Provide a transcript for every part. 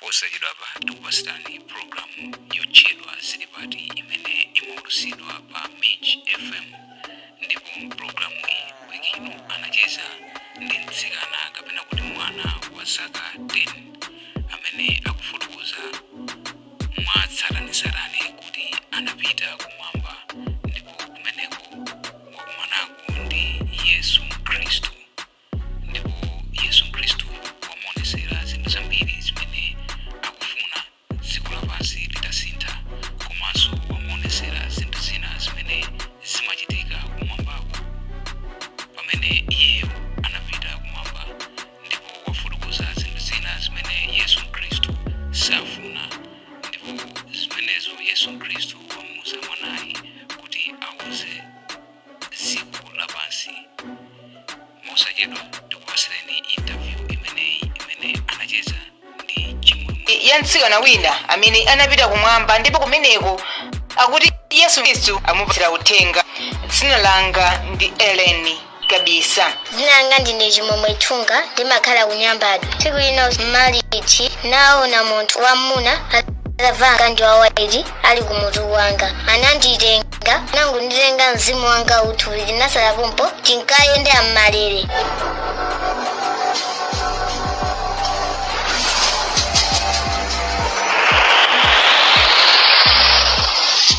Posachedwapa tikupatsirani pulogalamu yotchedwa Zilipati imene imaulutsidwa pa Mij FM, ndipo mpulogalamu iyi wiki ino anacheza ndi mtsikana kapena kuti mwana wa zaka 10 amene akufotokoza mwatsatanetsatane kuti anapita kumwamba ndipo kumeneko wakumanako ndi Yesu Khristu, ndipo Yesu Khristu wamuonesera zinthu zambiri zimene akufuna dziko lapansi litasintha, komanso wamuonesera zinthu zina zimene zimachitika kumwambako pamene iyeyo anapita kumwamba, ndipo wafotokoza zinthu zina zimene Yesu Khristu safuna, ndipo zimenezo Yesu Khristu wamuuza mwanayi kuti auze dziko lapansi. Mosachedwa tikupatsireni interview imeneyi imene anacheza ndi Chimwemwe ya mtsikana wina amene anapita kumwamba ndipo kumeneko akuti Yesu Khristu amupatsira uthenga. Dzina langa ndi Ellen Kabisa. Dzina langa ndine Chimwemwe Thunga, ndimakhala ku Nyambadwe. Tsiku lina mmalichi naona munthu wamuna atavala mkanjo wa white ali kumutu wanga, ananditenga, nangonditenga mzimu wanga, uthupi tinasala pompo, tinkayenda mmalere.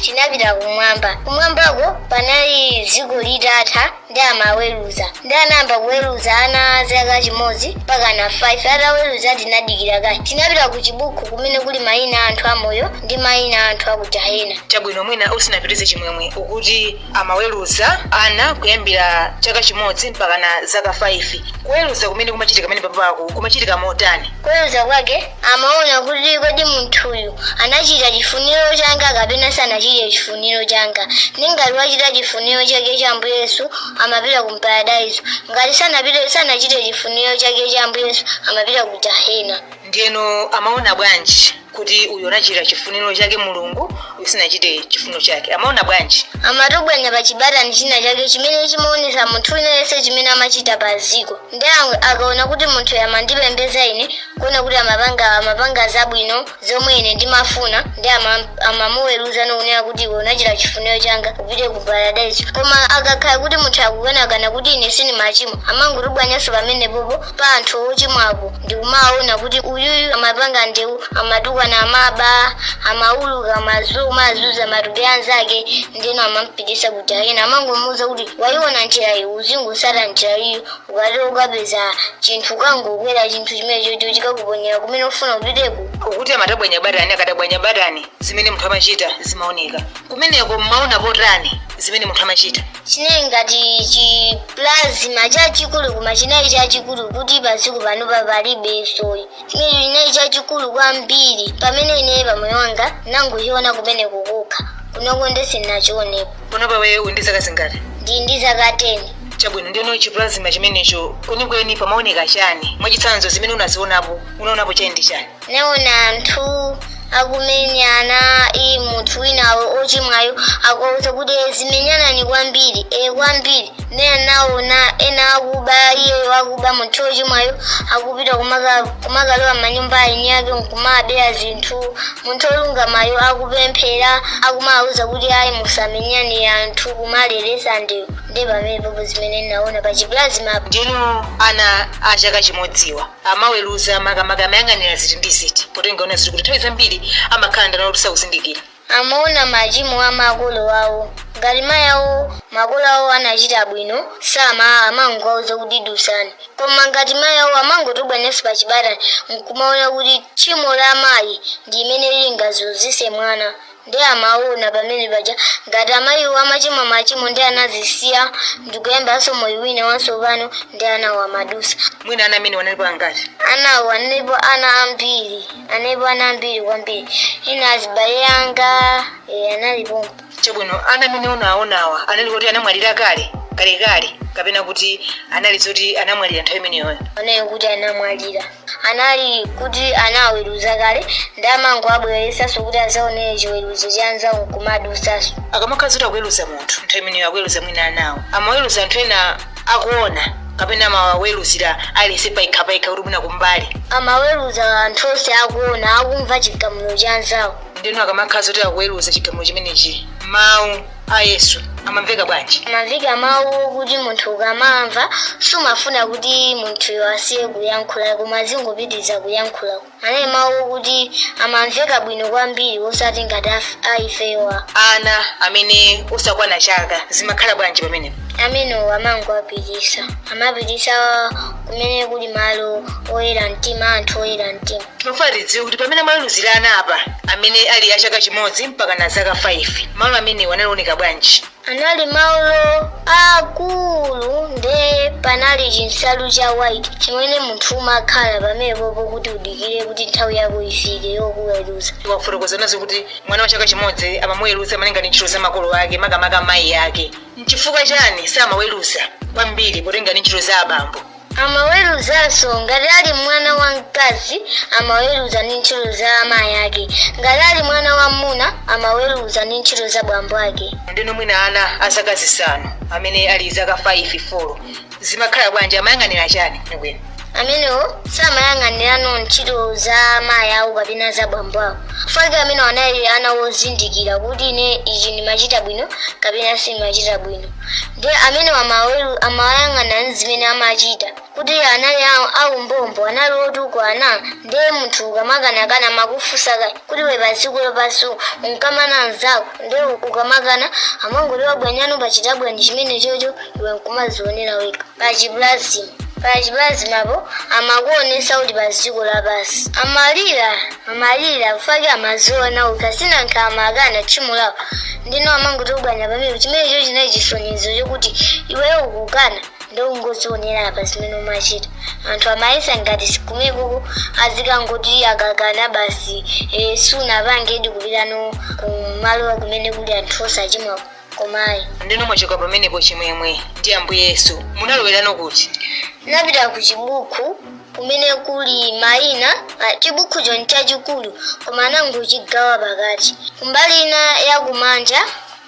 Tinapita kumwamba. Kumwambako panali dziko litatha ndi amaweruza, ndi anayamba kuweruza ana zaka 1 mpaka na 5. Ataweruza tinadikira kaye, tinapita ku chibuku kumene kuli mayina a anthu amoyo ndi mayina a anthu aku jahena. Chabwino, mwina usanapitirize, Chimwemwe, ukuti amaweruza ana kuyambira chaka 1 mpaka na zaka 5. Kuweruza kumene kumachitika pamene papaku kumachitika motani? Kuweruza kwake amaona kuti kodi munthuyu anachita chifuniro changa kapena sanachite chifuniro changa. Ngati wachita chifuniro chake cha Ambuye Yesu, amapita ku paradaiso. Ngati sanapite, sanachite chifuniro chake cha Ambuye Yesu, amapita ku jahena. Ndiyeno amaona bwanji kuti uyu anachita chifuniro chake Mulungu, uyu sanachite chifuniro chake? Amaona bwanji? Amatobwanya pa chibatani china chake chimene chimaonesa munthu wina yense chimene amachita pa ziko, ndi akaona kuti munthu amandipembeza ine, kuona kuti amapanga zabwino zomwe ine ndimafuna, ndi amamuweruza nokunena kuti iwe unachita chifuniro changa, upite ku paradaiso. Koma akakhala kuti munthu akukanakana kuti ine sindimachimwa, amangotubwanyanso pamenepopo pa anthu ochimwapo ndikumaona kuti uyuyu amapanga ndewu, amatukwana, amaba, amauluka, amazuza matupi anzake, ndeno amampitisa ku jahena. Amangomuuza kuti wayiona njira iyi, uzingosata njira iyo, ukati ukapeza chinthu ukangokwera chinthu chimene chocho chikakuponyera kumene ufuna upiteko. Ukuti amatabwanya batani. Akatabwanya batani, zimene munthu amachita zimaoneka. Kumeneko mmaona potani zimene munthu amachita? Chinali ngati chiplasma chachikulu, koma chinali chachikulu kuti padziko pano palibe soyi. Chimene chinali chachikulu kwambiri pamene ine pamoyo wanga nangochiona kumeneko kokha, kunoko ndisindinachionepo. Panopa wewe uli ndi zaka zingati? Ndi zaka 10. Chabwino, ndiyeno chiplasma chimenecho kwenikweni pamaoneka chani? Mwachitsanzo, zimene unazionapo, unaonapo chani ndi chani? Naona anthu akumenyana. I munthu wina ochimwayo akuwauza kuti zimenyanani kwambiri, kwambiri. Nena naona ena akuba, iyeyo akuba, munthu ochimwayo akupita kumakalowa manyumba aeni ake nkumabera zinthu, munthu olungamayo akupemphera, akumawuza kuti ayi, musamenyane anthu, kumaleresa ndewu. Ndi pamenepopo zimene naona pa chiplasma. Ndiyeno ana a chaka chimodziwa amaweruza makamaka amayang'anira ziti ndi ziti, potenga ziti kuti nthawi zambiri amakhala ndana kuti sakuzindikira? Amaona machimo a makolo awo. Ngati mayi awo, makolo awo anachita bwino, sama amangowauza kuti dusani. Koma ngati mayi awo, amangotubwanyanso pa chibatani nkumaona kuti tchimo la mayi ndi imene lingazunzise mwana. Ndi amaona pamene paja ngati amayiwo amachimwa machimo ndi anazisiya ndikuyambanso moyo wina watsopano, ndi anawo amadusa. Mwina ana amene wanalipo angati? Anawo analipo ana ambiri, analipo ana ambiri kwambiri. Ina azibale anga analipo. Chabwino, ana amene unaonawa anali kuti anamwalira kale kalekale, kapena kuti anali zoti anamwalira nthawi imeneyoyo? Anali kuti anamwalira, anali kuti anaweruza kale, ndi amango abweresanso kuti azaonere chiweruzo cha anzawo nkumadusanso. Akamakhala zoti akuweruza munthu nthawi imeneyo, akuweruza mwina anawo, amaweruza anthu ena akuona Kapena amaweruzira aliyense payekhapayekha kuti mwina kumbali? Amaweruza anthu onse akuona, akumva chigamulo cha anzawo. Ndeno akamakhala zoti akuweruza chigamulo chimenechi, mawu a Yesu amamveka bwanji? Amamveka mawu kuti munthu ukamamva sumafuna kuti munthuyo asiye kuyankhula, koma azingopitiriza kuyankhula. Anali mawu kuti amamveka bwino kwambiri, osati ngati aifewa. Ana amene osakwana chaka zimakhala bwanji pamenepo? Amenewo amangowapitisa, amapitisa kumene kuli malo oyera mtima, anthu oyera mtima. Timafuna tidziwe kuti pamene amaweruzira ana apa amene ali a chaka chimodzi mpaka na zaka 5, malo amenewo analioneka bwanji? Anali malo akulu, nde panali chinsalu cha white chimene munthu umakhala pamenepopo kuti udikire kuti nthawi yako ifike yokuweruza. Wafotokoza nazo kuti mwana wa chaka chimodzi amamuweruza malinga ndi ntchito za makolo ake, makamaka amayi ake. Nchifukwa chani samaweruza kwambiri potenga ndi ntchito za abambo? Amaweruzanso ngati ali mwana wa mkazi, amaweruza ndi ntchito za amayi ake. Ngati ali mwana wa mmuna, amaweruza ndi ntchito za bambo ake. Ndeno mwina ana a zaka 5 amene ali zaka 5, 4 zimakhala bwanji? Amayang'anira chani kwenikweni? Amenewo samayang'anirano ntchito za amayi awo kapena za bambo awo. Fake amene anali ana wozindikira kuti ine ichi ndimachita bwino kapena sindimachita bwino, ndi amene amayang'ana zimene amachita kuti anali aumbombo, anali otukwana. Ndiye munthu ukamakanakana amakufunsa kuti we padziko lapansi unkamana anzako, ndiye ukamakana amangoti wabwanyano pachita bwanji chimene chocho, iwe nkumazionera wekha pachiplasma. Pachiplasmapo amakuonesa kuti pa dziko lapansi amalira, amalira kufake amaziona ukasinankha amakana tchimo lawo, ndino amangoti ubwanya pamene chimenecho chinali chisonyezo chokuti iweyo ukukana, ndongozionera apa zimene umachita. Anthu amayesa ngati kumekoko azikangoti akakana basi, sunapangedi kupitano kumalo kumene kuli anthu osachimwako, komayi. Ndeno mwachoka pamenepo Chimwemwe ndi Ambuye Yesu, munalowerano kuti? Napita ku chibuku kumene kuli mayina. Chibukucho nchachikulu, koma anangochigawa pakati. Kumbali ina yakumanja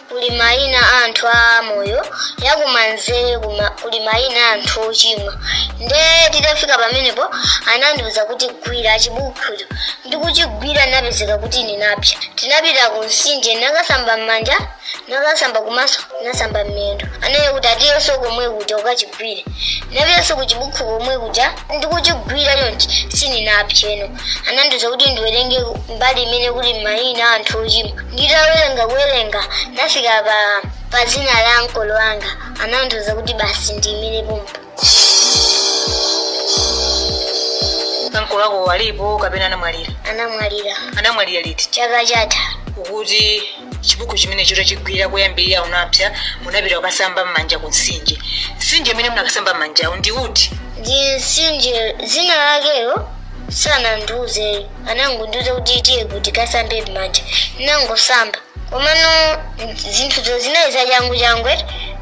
kuli mayina a anthu a moyo, yakumanzere kuli mayina a anthu ochimwa. Nde titafika pamenepo anandiwuza kuti gwira chibukucho. Ndikuchigwira napezeka kuti ine napsa. Tinapita ku mtsinje, nakasamba m'manja, nakasamba kumaso, nasamba m'miyendo. Anaye kuti atiyenso komwe kuja ukachigwire. Napitanso ku chibuku komwe kuja, ndikuchigwira chonchi sininapseno. Anandiwuza kuti ndiwerenge mbali imene kuli mayina a anthu ochimwa. Nditawerenga kuwerenga nafika pa dzina la mkolo wanga, anandiwuza kuti basi ndiyimire pompo. Ankolo ako alipo kapena anamwalira? Anamwalira. Anamwalira liti? Chaka chatha. Ukuti chibuku chimene chotachigwira kuyambirira unapsa, munapita kukasamba m'manja ku mtsinje. Mtsinje imene munakasamba m'manjawo ndi uti? Ndi mtsinje dzina lakelo sanandiuze, anangondiuza kuti tiye kuti kasambe m'manja. Nangosamba, komano zinthuzo zinali zachangu changu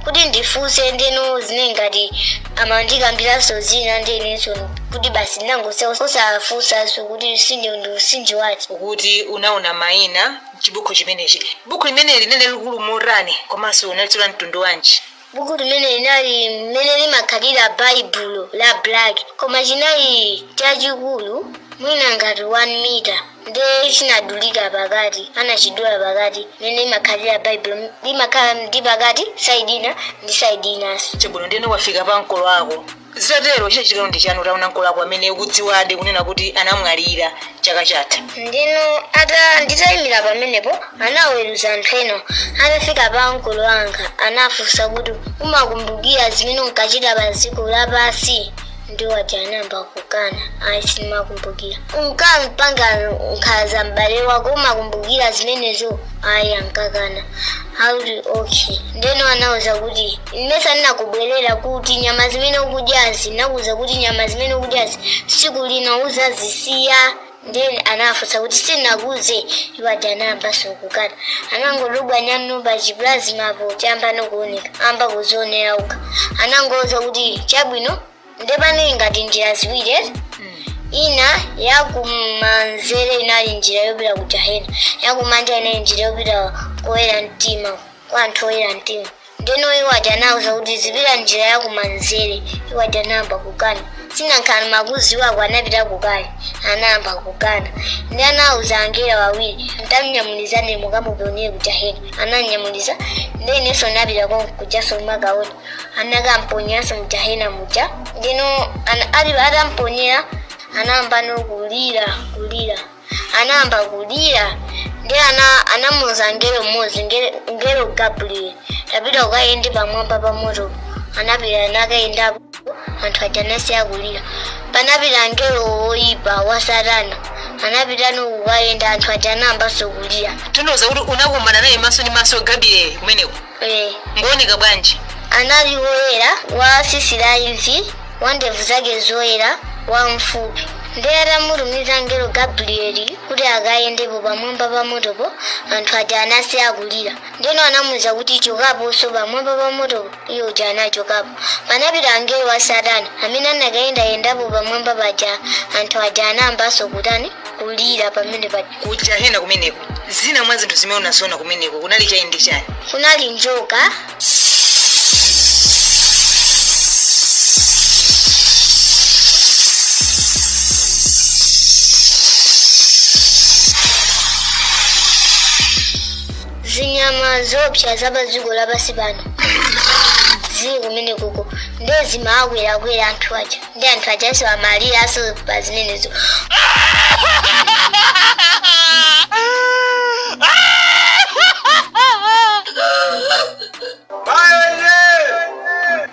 kuti ndifunse, ndeno zine ngati amandikambiranso zina, ndenenso kuti basi ndinangosa osafunsanso kuti mtsinje ndi mtsinje wati. Ukuti unaona mayina chibuku chimenechi. Buku limeneli linali likulu motani, komanso unali la mtundu wanji? Buku limene linali mmene limakhalira Baibulo la black, koma chinali chachikulu mwina ngati 1 mita, nde chinadulika pakati, anachidula pakati mmene limakhalira Baibulo, limakhala ndi pakati side ina ndi side inanso. Chabwino, ndeno wafika pa mkolo ako. Zitatero chinachitika ndi chani utaona mkolo ako amene ukudziwadi kunena kuti anamwalira chaka chatha? Ndino ata nditayimira pamenepo anaweruza anthu ena. Atafika pa mkolo wanga anafunsa kuti umakumbukira zimene unkachita pa dziko lapansi? Ndiwati anayamba kukana, ayi, sindimakumbukira. Unkampanga nkhanza m'bale wako, umakumbukira zimenezo? Ayi, ankakana. Akuti okay. Ndeno anawuza kuti mmesa ndinakubwerera kuti nyama zimene ukudyazi, nakuwuza kuti nyama zimene ukudyazi tsiku lina uzazisiya. Then anafunsa kuti sinakuze? Iwadi anayambanso kukana. Anangolubwa nyanu pa chiplazmapo chamba nokuoneka amba kuzionera uka. Anangoza kuti chabwino, ndepano ngati njira ziwiri, ina yakumanzere inali njira yopita ku jahena, yakumanja inali njira yopita koyera mtima, kwa anthu oyera mtima. Ndeno iwo aja anawuza kuti zipita njira ya kumanzere. Iwo aja anayamba kukana. Sinankhani makuziwako anapita kukale, anayamba kukana. Ndi anawuza angelo awiri, "Mtamnyamulizane mukamuponye ku jahena." Ananyamuliza, ndi inenso napita konkujaso makaona anakamponyeranso mjahena muja. Ndino ali atamponyera, anayamba nokulira kulira, anayamba kulira. Ndi anamuuza ngelo mmodzi, ngelo Gabriel, "Tapita ukayende pamwamba pa moto." Anapita nakayendapo, anthu aja anasiya kulira. Panapita ngelo woyipa wa Satana, anapita kukayenda, anthu aja anayambanso kulira. Tanthauza kuti unakumana naye maso ndi maso Gabriel kumeneko? Eh. Ngooneka bwanji? Anali woyera, wa tsitsi la imvi, wa ndevu zake zoyera, wamfupi. Ndiye atamutumiza ngelo Gabrieli kuti akayendepo pamwamba pa motopo, anthu aja anasiya kulira. Ndeno anamuwuza kuti, "Chokaponso pamwamba pa motopo." Iye uja anachokapo. Panapita angelo wa Satana amene anakayendayendapo pamwamba paja, anthu aja anayambanso kutani? Kulira pamene paja. Ku jahena kumeneko, zina mwa zinthu zimene unaziona kumeneko kunali chani ndi chani? Kunali njoka. Zinyama zopsa za pa dziko lapansi pano zili kumene kuko, nde zimakwerakwera anthu aja, ndi anthu ajanso amaliraso pa zimenezo.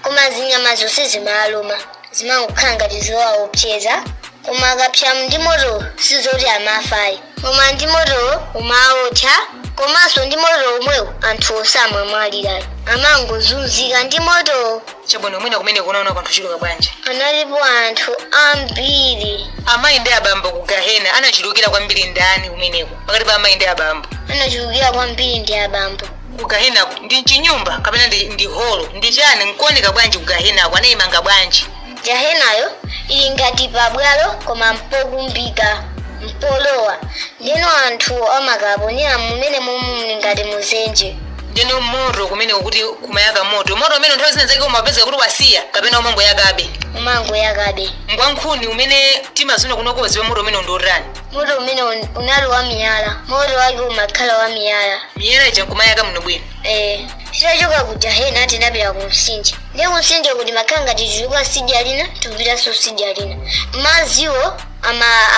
Koma zinyama zonse zimaluma, zimangokhala ngati zowaopseza, koma akapsa ndi moto sizoti amafayi, koma ndi moto umawotcha. Komanso ndi moto omwewo anthu osamamwalirayo, amangozunzika ndi moto. Chabwino, mwina kumene kunaona anthu ochuluka bwanji? Analipo anthu ambiri. Amayi ndi abambo ku gahena anachulukira kwambiri ndani kumeneko, pakati pa amayi ndi abambo? Anachulukira kwambiri ndi abambo. Ku gahenako ndi mchinyumba kapena ndi holo, ndi chani? Nkuoneka bwanji ku gahenako? Anayimanga bwanji? Jahenayo ili ngati pabwalo, koma mpokumbika, mpolowa. Ndeno anthu amakaponyera mumene momwe muli ngati muzenje. Ndeno moto kumeneko, kuti kumayaka moto, moto umene nthawi zina zake umapezeka kuti wasiya kapena umangoyakabe? Umangoyakabe. Ngwankhuni umene timazuna kunokoziwa, moto umene ndiotani? Moto umene unali wa miyala, moto wake umakhala wa miyala. Miyala ija nkumayaka muno bwino? Eh, titachoka ku jahena tinapita ku mtsinje. Ndi ku mtsinje kuti makhala ngati tikuchoka sidya lina tikupitanso sidya lina. Madziwo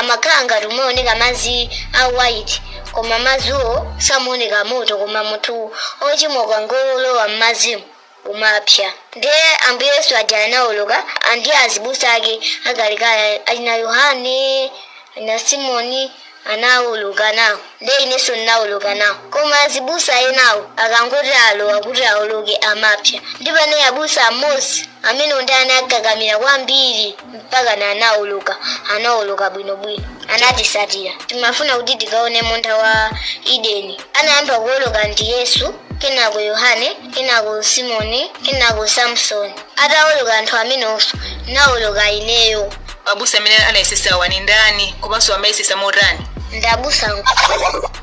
amakhala ngati umaoneka madzi a white, koma madziwo samaoneka moto, koma munthu ochimwa ukangolowa m'madzimo umapsa. Ndiye Ambuye Yesu aja anawoloka ndi azibusa ake akalekale, achina Yohane na Simoni, anawoloka nawo. Ndiye inenso ndinawoloka nawo, koma azibusa enawo akangoti alowa kuti awoloke amapsa. Ndi pane abusa amodzi amene ndi anakakamira kwambiri mpaka na anawoloka, anawoloka bwinobwino, anatisatira. Timafuna kuti tikaone munda wa Edeni. Anayamba kuwoloka ndi Yesu, kenako Yohane, kenako Simoni, kenako Samsoni. Atawoloka anthu amenenso, nawoloka ineyo. Abusa amene anayesesawa ni ndani, komanso amayesesa motani? Ndabusa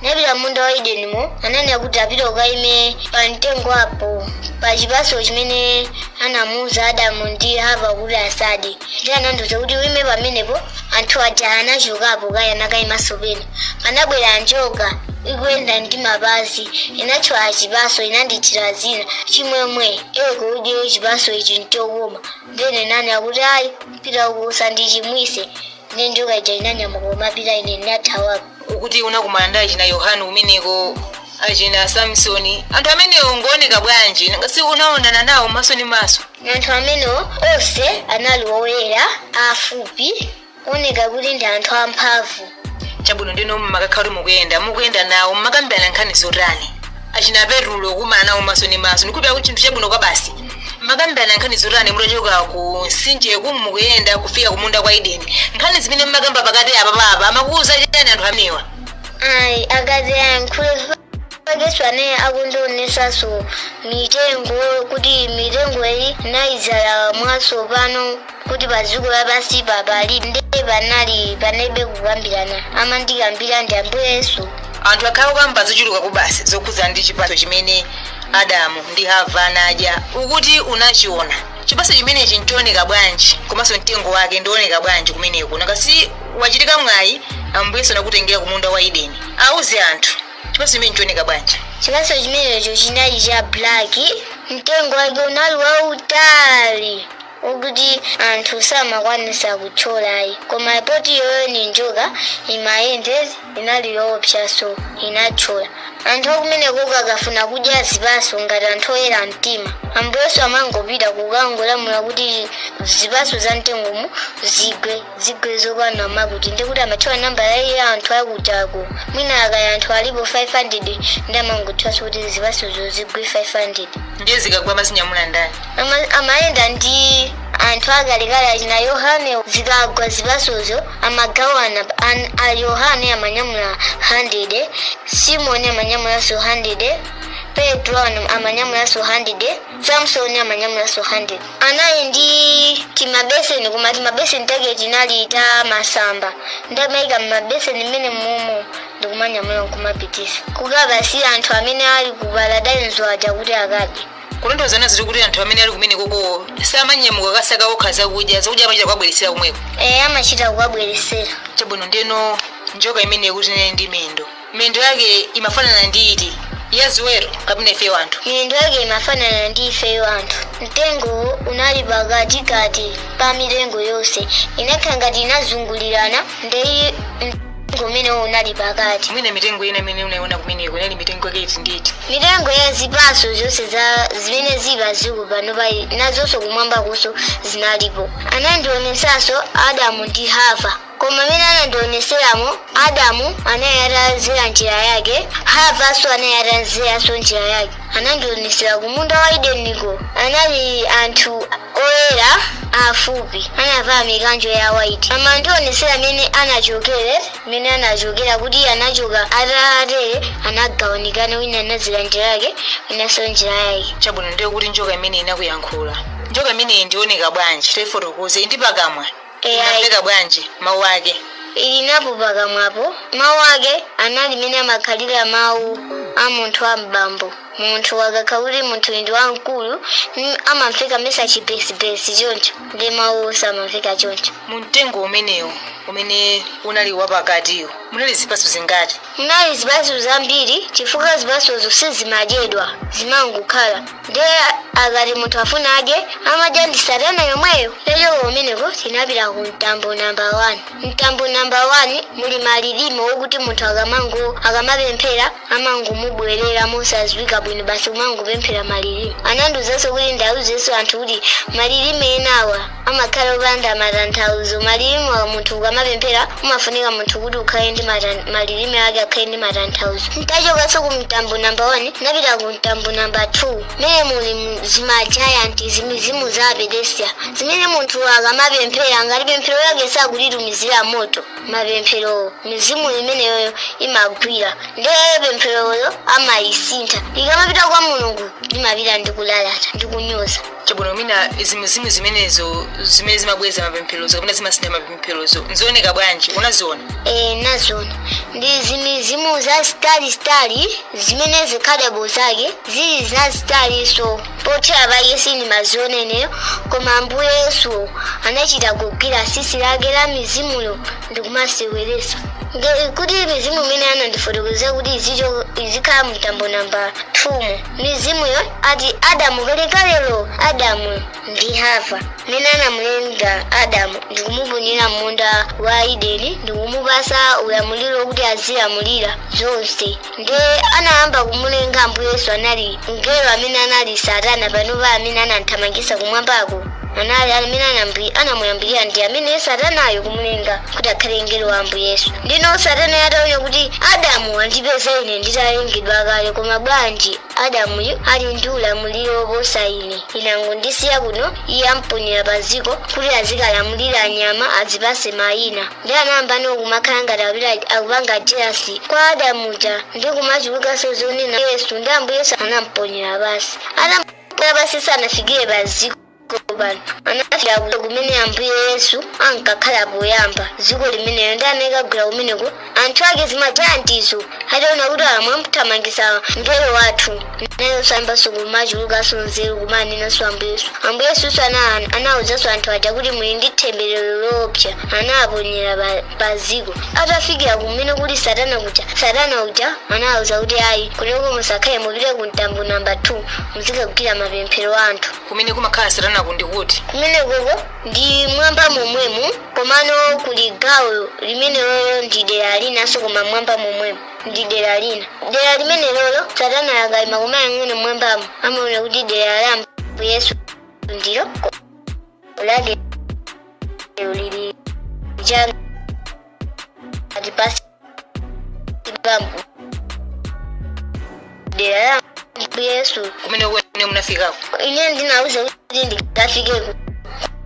napita munda wa Edenimo, ananena kuti apita ukaime pa mtengo apo pa chipatso chimene anamuuza Adamu ndi Hava kuti asadye. Ndi anandiuza kuti uime pamenepo. Anthu aja anachokapo kaya anakayimanso pena. Panabwera njoka ikuyenda ndi mapazi, inathyola chipatso, inandithira zina, "Chimwemwe, eko udye chipatso ichi, nchokoma." Ndene nani akuti, "Ayi, pita uko, usandichimwise." Ndi njoka ija inanyamuka umapita, ine ndinathawapo. Ukuti unakumana ndi achina Yohane kumeneko, achina Samsoni, anthu amenewo ngooneka bwanji? Ngasi unaonana nawo maso ndi maso? Anthu amenewo onse anali woyera, afupi, oneka kuti ndi anthu amphamvu. Chabwino, ndino mmakakhala kuti mukuyenda nawo, mmakambirana nkhani zotani? Achina Petulo kumana nawo maso ndi maso, ndikupita kuti chinthu chabwino kwa basi. Mmakambirana nkhani zotani mutachoka ku mtsinjeku, mukuyenda kufika kumunda kwa Edeni? Nkhani zimene mmakamba pakati apa papa, amakuuza chani anthu amenewa? Ayi, akazi ayankhule pakeso ane akundionesanso mitengo, kuti mitengo iyi nayidzala mwaso pano kuti pa dziko lapansi papali. Nde panali panalibe kukambirana, amandikambira ndi Ambuye Yesu. Anthu akhala kukamba zochuluka kubasi zokhudzana ndi chipatso chimene Adamu ndi Hava anadya, ukuti unachiona chipaso chimenechi nchooneka bwanji, komanso mtengo wake ndioneka bwanji kumeneko? Nakasi wachitika mwayi, Ambuyesu anakutengera ku munda wa Edeni. Auze anthu, chipaso chimene nchooneka bwanji? Chipaso chimenecho chinali cha black, mtengo wake unali wautali ukuti anthu samakwanisa kuthyolayi, koma poti yoyo ni njoka imayende, inali yoopsaso, inathyola. Anthu akumeneko akafuna kudya zipaso ngati anthu oyera mtima, Ambuyesu amangopita kukangolamula kuti zipaso za mtengomu zigwe, zigwe zokwana makuti, ndikuti amathyola nambala ya anthu akujako. Mwina akaya anthu alipo 500, ndi amangothyolanso kuti zipasozo zigwe 500. Ndiye zikagwa amazinyamula ndani? Amayenda ndi anthu akalekale achina Yohane. Zikagwa zipasozo amagawana. A Yohane amanyamula 100, Simoni amanyamulanso 100, Petro amanyamulanso 100, Samsoni amanyamulanso 100. Anali ndi timabeseni, koma timabeseni take tinali ta masamba, ndamayika mmabeseni mmene mumo ndikumanyamula nkumapitisa kukapasira anthu amene ali ku paradaiso aja kuti akadye. Kutanthauza nazo kuti anthu amene ali kumene koko samanyamuka kasaka okha zakudya, zakudya amachita kuwabweresera kumweko? E, amachita kuwabweresera. Chabwino, ndeno njoka imene kuti inali ndi mendo, mendo yake imafanana ndi iti, ya ziweto kapena ife anthu? Miyendo yake imafanana ndi ifeyo anthu. Mtengowo unali pakatikati pa mitengo yonse, inakhala ngati inazungulirana, ndeyi mtengo umenewo unali pakati. Mwina mitengo ina imene unayiona kumeneko inali mitengo yake iti ndi iti? Mitengo ya zipaso zonse za zimene zili paziko pano pali nazonso kumwamba kuso zinalipo. Anandionesanso Adamu ndi Hava, koma amene anandioneseramo, Adamu anali atazera njira yake, Havanso anali atazeranso njira yake. Anandionesera kumunda wa Edeniko, anali anthu oyera afupi, anavala mikanjo ya white. Amandionesera amene anachokere, amene anachokera, kuti anachoka atatere anagawanikana, wina anazera njira yake, winanso njira yake. Chabwino, ndiye kuti njoka imene inakuyankhula, njoka imeneyi ndioneka bwanji? Taifotokoze. Ndi pakamwa? Inamveka bwanji mawu ake? Ili napo pakamwapo. Mawu ake anali mene amakhalira mawu a munthu ambambo. Munthu akakhala kuti munthu ndi wamkulu, amamveka mesa chipesipesi choncho, ndi mawu onse amamveka choncho. Mu mtengo umenewo umene unali wapakatiwo munali zipaso zingati? Munali zipaso zambiri, chifukwa zipasozo sizimadyedwa, zimangokhala. Ndiye akati munthu afuna adye, amadya ndi satana yomweyo. Lecho umeneko tinapita ku mtambo namba 1. Mtambo namba 1 muli malilime wokuti munthu akamango akamapemphera amangomubwerera mosadziwika bwino, basi kumangopemphera malilime. Anandiwuzanso kuti ndawuzenso anthu kuti malilime enawa amakhala opanda matanthauzo. Malilime wa munthu ukamapemphera umafunika munthu kuti ukhale ndi malilime ake akhale ndi matanthauzo. Ntachokanso ku mtambo namba 1, napita ku mtambo namba 2 mene muli zimagiant, zimizimu za apedesia, zimene munthu akamapemphera ngati pemphero yake sakulitumizira moto, mapemphero mizimu imeneyoyo imagwira, ndiye pempheroyo amayisintha, ikamapita kwa Mulungu limapita ndi kulalata ndi kunyoza. Chabwino, mina zimizimu zimenezo zimene zimabweza mapempherozo kapena zimasintha mapempherozo nzioneka bwanji? Unaziona? E, nazona. Ndi zimizimu za stali zimene zikhadabo zake zili za stali, so pothera pake sindimaziona ineyo, koma Ambuye Yesu anachita kugwira sisi lake la mizimuyo ndikumaseweresa. Kuti mizimu imene anandifotokozera kuti izikhala mtambo namba 2, mizimuyo ati Adamu kalekalelo, Adamu ndi Hava, mene anamulenga Adamu ndikumuponyera munda wa Edeni ndikumupasa ulamuliro kuti azilamulira zonse, nde anayamba kumulenga Ambuye Yesu anali mngelo amene anali Satana panopa, amene anamthamangisa kumwambako, anali amene anamuyambirira ndi amene Satanayo kumulenga kuti akhale mngelo wa Ambuye Yesu. Ndino Satana ataona kuti Adamu andipeza ine nditalengedwa kale, koma bwanji Adamuyo ali ndi ulamuliro woposa ine, inangondisiya kuno, iye amponyera pa ziko kuti azikalamulira nyama, azipase mayina. Ndi anayamba kumakhala ngati akupanga jealous kwa Adamuja ndi kumachulukanso zonena Yesu, ndi Ambuye Yesu anamponyera pasi. Atamponyera pasi sanafikire pa ziko pano, anafika kumene Ambuye Yesu ankakhala poyamba, dziko limeneyo, ndi anakagwira kumeneko anthu ake zimagiantizo. Ataona kuti amwamthamangisa mngelo wathu, nayenso ayambanso kumachulukanso nzeru, kumanenanso Ambuye Yesu. Ambuye Yesuso anawuzanso anthu aja kuti muli ndi temberero loopsa, anawaponyera pa ziko. Atafikira kumene kuli Satana kuja, Satana uja anawuza kuti ayi, kunoko musakhale, mupite ku mtambo namba 2, muzikagwira mapemphero anthu. Kumene kumakhala Satana kundikuti? Kumene koko ndi mwamba momwemo, komano kuli gawo limene lolo ndi dera linanso, koma mwamba momwemo ndi dera lina. Dera limene lolo Satana akayima kumayang'ana mwambamo, amaona kuti dera la Ambuye Yesu ndilo lake lili changati pasi pa dera la Ambuye Yesu. Kumene kuene munafikako? Ine ndinauza kuti ndikafikeko,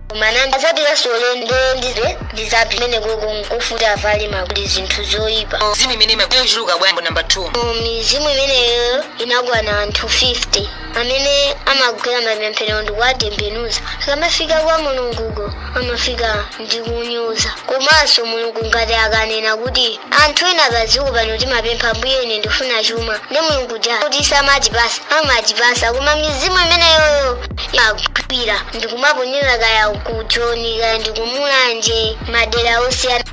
koma azapitaso nde ndizapi mene koko nkofuta avale makuli zinthu zoyipa. Mizimu imene imachuluka bwanji namba 2? Mizimu imeneyo inakwana anthu 50 amene amagwira mapemphero ndikuwatembenuza. Akamafika kwa Mulunguko amafika ndikunyoza. Komanso Mulungu ngati akanena kuti anthu ena padziko pano timapempha, "Ambuye, ine ndifuna chuma," ndi Mulungu ja kuti samatipasa, amatipasa, koma mizimu imeneyoyo imagwira ndikumaponyera kaya kujoni, kaya ndikumulanje, madera osiyana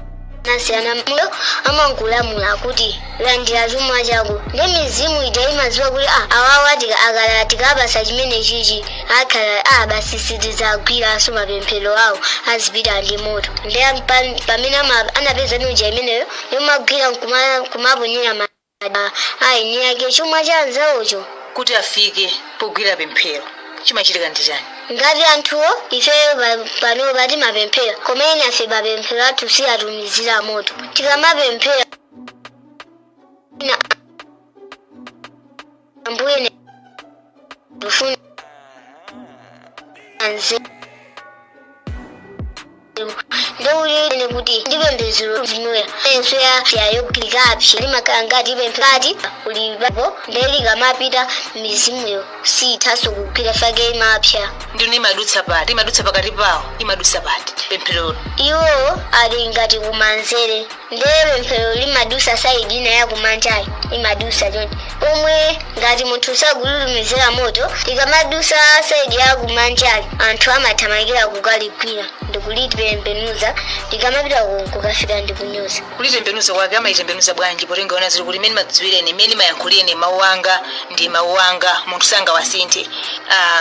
siyana moyo amankulamula kuti landira chuma chako. Ndi mizimu ija imadziwa kuti awawa akala tikapasa chimene chichi akhala basi sitidzagwiranso mapemphero awo, azipita ndi moto. Ndi pamene anapeza nuja imeneyo yomagwira kumaponyera aini yake chuma cha anzawocho. Kuti afike pogwira pemphero chimachitika ndi chani? Ngati anthuwo ifeyo pano pati mapemphero, koma ena afe mapemphero athu siatumizira moto. Tikamapemphera na "Ambuye, ndifuna nzeru," ndikuti kuti ndipembedzero zimuya enso yayo likapsa, limakhala ngati ipemphati ulipapo, ndelikamapita mizimuyo sithaso kugwira fake, imapsa. Ndino imadutsa pati? Imadutsa pakati pawo? Imadutsa pati pempherolo? Iwo ali ngati kumanzere, ndiye pemphero limadusa side ina ya kumanjayo, imadusa chonchi pomwe ngati munthu sakululumizira moto. Likamadusa side ya kumanjayo, anthu amathamangira kukaligwira ndikulitembenuza. Likamapita kukafika ndikunyoza. Kulitembenuza kwake amayitembenuza bwanji, potenga ona zili kuti imene madziwireni, imene mayankhulireni, mawu anga ndi mawu anga, munthu sangawasinthe,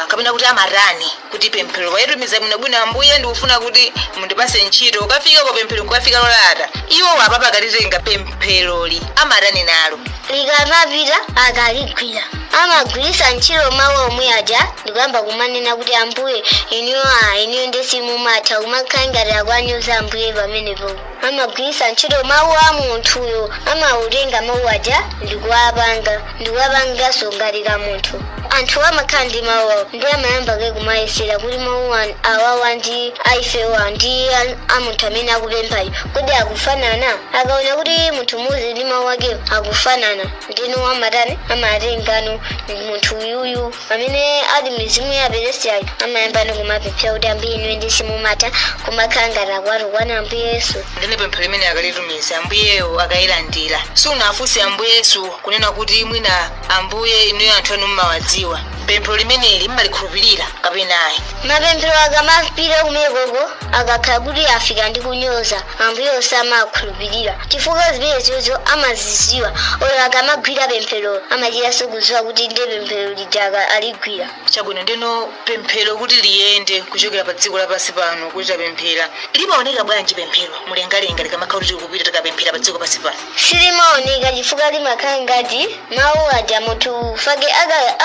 kapena kuti amatani kuti pemphero wayitumiza bwinobwino, "Ambuye, ndikufuna kuti mundipase ntchito," ukafika kwa pemphero kukafika lolata, iwo apapa akalitenga pempheroli amatani nalo? Likamapita akaligwira, amagwirisa ntchito mawu omwe aja ndikuyamba kumanena kuti, "Ambuye, inuyo inuyo ndesimumatha," kumakhala ngati akwanyoza Ambuye. Pamenepo amagwirisa ntchito mawu a munthuyo, amautenga mawu aja ndikuwapanga, ndikuwapanganso ngati ka munthu. Anthu amakhala ndi mawu awo, ndi amayamba ke kumayesera kuti mawu awawa ndi aifewa ndi a munthu amene akupemphayo, kodi akufanana? Akaona kuti munthu muzi ndi mawu ake akufanana, ndino amatani? Amatengano munthu uyuyu amene ali mizimu ya peresiyayo, amayambani kumapemphera kuti, "Ambuye, inu ndisimumatha," kumakhala ngati akwatukwana Ambuye Yesu. Ndine pemphero limene akalitumiza, Ambuyeyo akayilandira, sunafunse Ambuye Yesu kunena kuti mwina, "Ambuye, inuyo anthu anu mmawadziwa," pemphero limeneli mmalikhulupirira kapena ayi? Mapemphero akamapita kumekoko, akakhala kuti afika ndi kunyoza, Ambuye samakhulupirira, chifukwa zimenezozo amaziziwa. Oyo akamagwira pemphero amachitanso kuziwa kuti ndiye pemphero lija aligwira. Chabwino, ndino pemphero kuti liyende kuchokera pa dziko lapansi pano kuti tapemphera, limaoneka bwanji pemphero mulengalenga likamakhala kuti tikupita tikapemphera pa dziko pansi pano? Silimaoneka, chifukwa limakhala ngati mawu aja munthu fake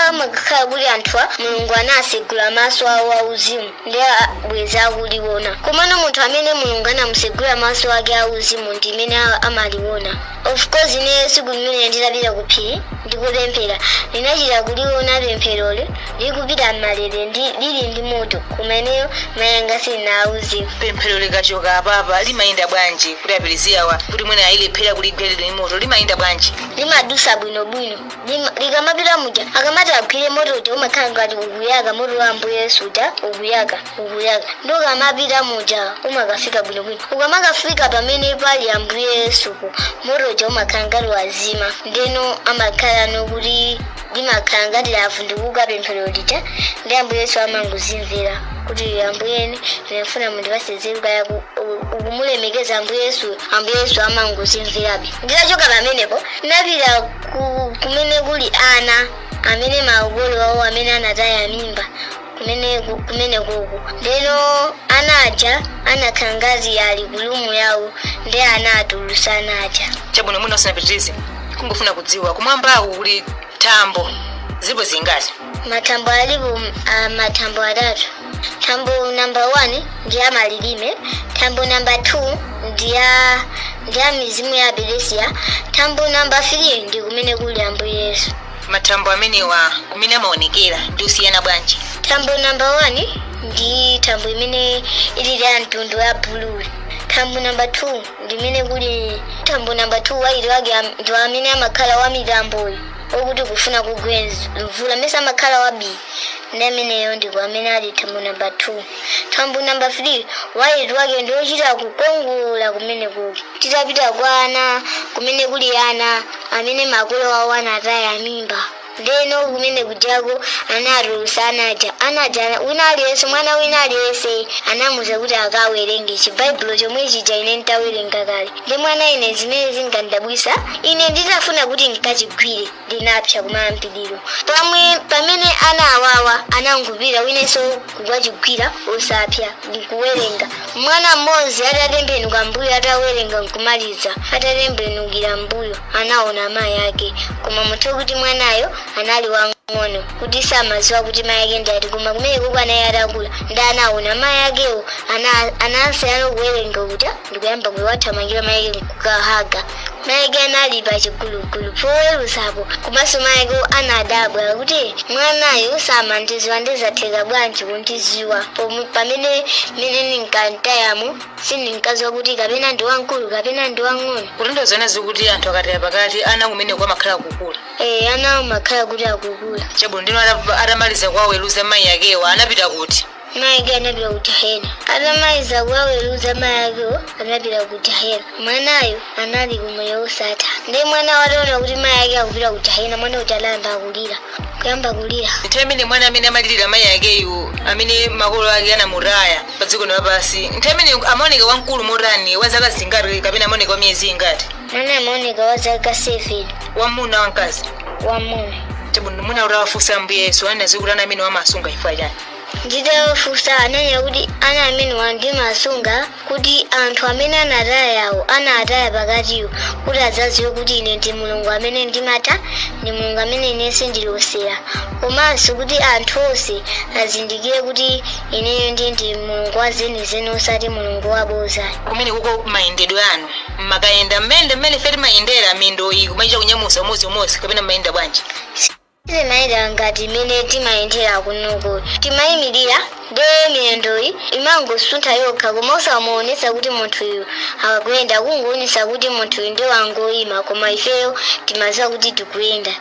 amakhala kuti anthuwa Mulungu anasegula maso awo auzimu, ndi bweza akuliona. Komano munthu amene Mulungu anamusegula maso ake auzimu ndi imene amaliona. Of course, ine siku limene nditapita ku phiri ndikupemphera, ndinachita kuliona pempheroli likupita m'malere ndi lili ndi moto, kumeneyo mayanga sindinawuzimu. Pemphero likachoka apapa limayenda bwanji kuti apiriziyawa kuti mwina ayilephera kuligwira lili ndi moto, limayenda bwanji? Limadusa bwinobwino. Likamapita muja, akamati agwire moto uja umakhala ngati ukuyaka moto wa Ambuye Yesu uja, ukuyaka, ukuyaka, ndi ukamapita muja umakafika bwinobwino. Ukamakafika pamene pali Ambuye Yesupo, moto uja uja umakhala ngati wazima. Ndeno amakhala nokuti limakhala ngati lavundikuka pemphero lija, ndi Ambuye Yesu amangozimvera kuti, "Ambuye, ndinafuna mundipase nzeru." Kaya ukumulemekeza Ambuye Yesu, Ambuye Yesu amangozimverabe. Nditachoka pamenepo napita kumene kuli ana amene makolo awo amene anataya mimba kumene kuku. Ndeno ana aja anakhala ngati ali ku room yawo, ndi ana atulusa ana aja. Chabwino, mwina usanapitirize, kungofuna kudziwa, kumwambaku kuli thambo zipo zingati? Mathambo alipo mathambo atatu. Thambo namba 1 ndi ya malilime, thambo namba 2 ndi ya mizimu ya Abelesiya, thambo namba 3 ndi kumene kuli Ambuye Yesu. Mathambo amenewa kumene amaonekera ndi usiyana bwanji? Thambo namba 1 ndi thambo imene ili ya mtundu wa blue. Thambo namba 2 ndimene kuli thambo namba 2, white wake ndi amene amakhala wa mitamboyo okuti kufuna kugwe mvula mese amakhala wabi, ndi ameneyo ndiko amene ali thambo namba 2. Thambo namba 3, white wake ndi ochita kukongola kumene kuku. Titapita kwa ana kumene kuli ana amene makolo awo anataya mimba, ndeno kumene kujako anatulusa anaja. Anaja wina aliyense, mwana wina aliyense anamuza kuti akawerenge chibaibulo chomwe chija ine nditawerenga kale. Ndi mwana ine zimene zinkandidabwisa, ine nditafuna kuti nkachigwire ndinapsa kumayambiriro. Pamwe pamene ana awawa anangupita winenso kukachigwira osapsa nkuwerenga, mwana mmodzi atatembenuka mbuyo, atawerenga nkumaliza, atatembenukira mbuyo anaona amayi ake. Koma munthu kuti mwanayo anali wang'ono kuti samadziwa kuti mayi ake ndati, koma kumene kuko anayi atakula ndi anaona mayi akewo, anasiyana kuwerenga kuti ndikuyamba kuwathamangira mayi ake nkukahaga. Mayi ake anali pa chigulugulu poweruzapo. Komanso mayi ake anadabwa kuti mwanayo samandiziwa, ndizatheka bwanji kundiziwa pamene mene ninkantayamo sindinkaziwa kuti kapena ndi wamkulu kapena ndi wang'ono. Kutanthauza zikuti anthu akataya pakati ana kumene kwamakhala kukula? Eh, ana amakhala kuti akukula. Chabwino, ndino atamaliza kuwaweruza mayi akewa anapita kuti? Mayi ake anapita ku jahena. Atamaliza kuwaweruza mayi akewo anapita ku jahena. Mwanayo anali kumoyo wosatha. Ndi mwana wataona kuti mayi ake akupita ku jahena, mwana uja anayamba kulira, kuyamba kulira. Nthawi imene mwana amene amalirira mayi akeyu, amene makolo ake anamutaya pa dziko lapansi, nthawi imene amaoneka wamkulu motani, wa zaka zingati kapena amaoneka wa miyezi ingati? Mwana amaoneka wa zaka 7. Wamuna, wamkazi? Wamuna. Chabwino, mwina utawafunsa Ambuye Yesu anaziwa kuti ana amene wamasunga chifukwa chani? Nditawafunsa ananena kuti ana amene ndimasunga kuti anthu amene anatayawo, anataya pakatiwo, kuti adzadziwe kuti ine ndi Mulungu amene ndimatha, ndi Mulungu amene ine sindilosera, komanso kuti anthu onse azindikire kuti ineyo ndi Mulungu wa zenizeni, osati Mulungu waboza. Kumene kuko mayendedwe anu mmakayenda mmene mmene ife timayendera, miyendo iyi kumachita kunyamusa umodzi kapena mmayenda bwanji? Timayenda ngati mmene timayendera kunuku, timayimirira ndi miyendoyi imangosuntha yokha, koma osamaonetsa kuti munthuyu akuyenda, kungoonetsa kuti munthuyu ndi wangoyima, koma ifeyo timadziwa kuti tikuyenda.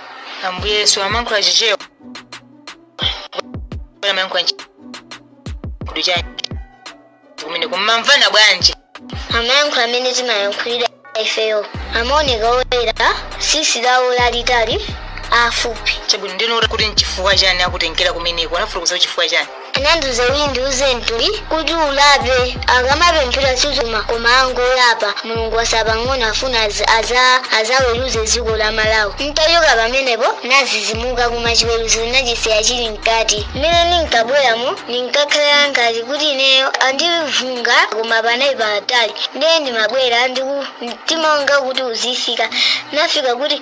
Ambuye Yesu amankhula Chichewa, amayankhula kudu chanji kumene kumamvana bwanji? Amayankhula amene timayankhulira ifeyo. Amaoneka oyera, tsitsi lawo lalitali, afupi. Chabwino, ndino kuti nchifukwa chani akutengera kumeneko, anafotokoza chifukwa chani? Anandiuza kuti ndiuze mtuli kuti ulape, akamapemphera sizuma koma angolapa. Mulungu wasapang'ono afuna azaweruze dziko la Malawi. Ntachoka pamenepo nazizimuka, koma chiweruzo nachisiya chili mkati. Mmene ninkabweramo ninkakhala ngati kuti ineyo andivunga, koma panali patali. Ndiye ndimabwera ndiku mtima wanga kuti uzifika, nafika kuti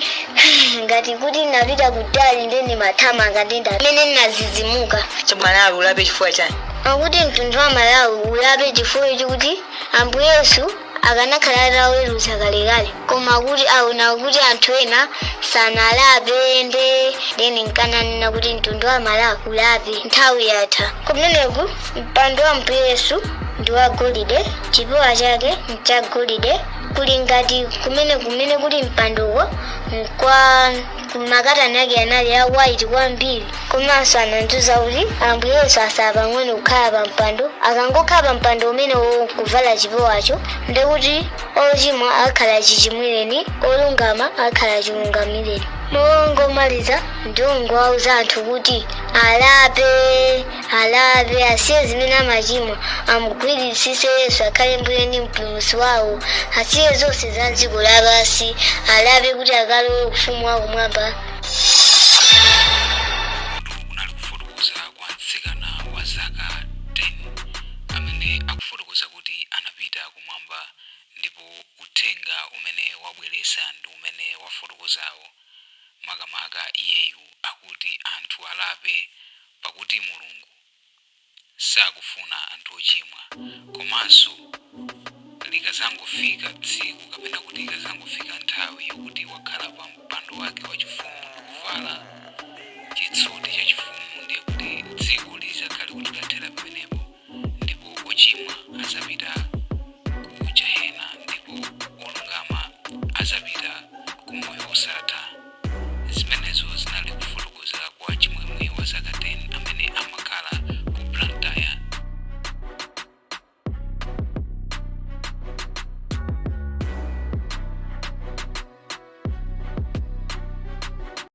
ngati kuti napita kutali, ndiye ndimathamanga ndenda mmene nazizimuka. Chabwino, Malawi ulape chifukwa chani? Akuti mtundu wa Malawi ulape chifukwa chikuti Ambuye Yesu akanakhala ataweruza kalekale, koma kuti aona kuti anthu ena sanalape, nde then nkananena kuti mtundu wa Malawi ulape, nthawi yatha. Kumeneku mpando wa Ambuye Yesu ndi wa golide, chipewa chake nchagolide. Kuli ngati kumene kuli mpanduko kwa makatani ake anali a white kwambiri. Komanso anandiuza kuti Ambuye Yesu asala pang'ono kukhala pa mpando. Akangokhala pa mpando umenewo kuvala chipewacho, ndekuti ochimwa akhala chichimwireni, olungama akhala chilungamireni. Mongomaliza, ndingowauza anthu kuti alape, alape, asiye zimene amachimwa, amugwiritsitse Yesu akhale mbuye ndi mpulumutsi wawo, asiye zonse za dziko lapansi, alape kuti akalowe ufumu wakumwamba. Kutu kunali kufotokoza kwa mtsikana wa zaka 10 amene akufotokoza kuti anapita kumwamba, ndipo uthenga umene wabweretsa ndi umene wafotokozawo. Makamaka iyeyu akuti anthu alape, pakuti Mulungu sakufuna anthu ochimwa. Komanso likazangofika tsiku kapena kuti ikazangofika nthawi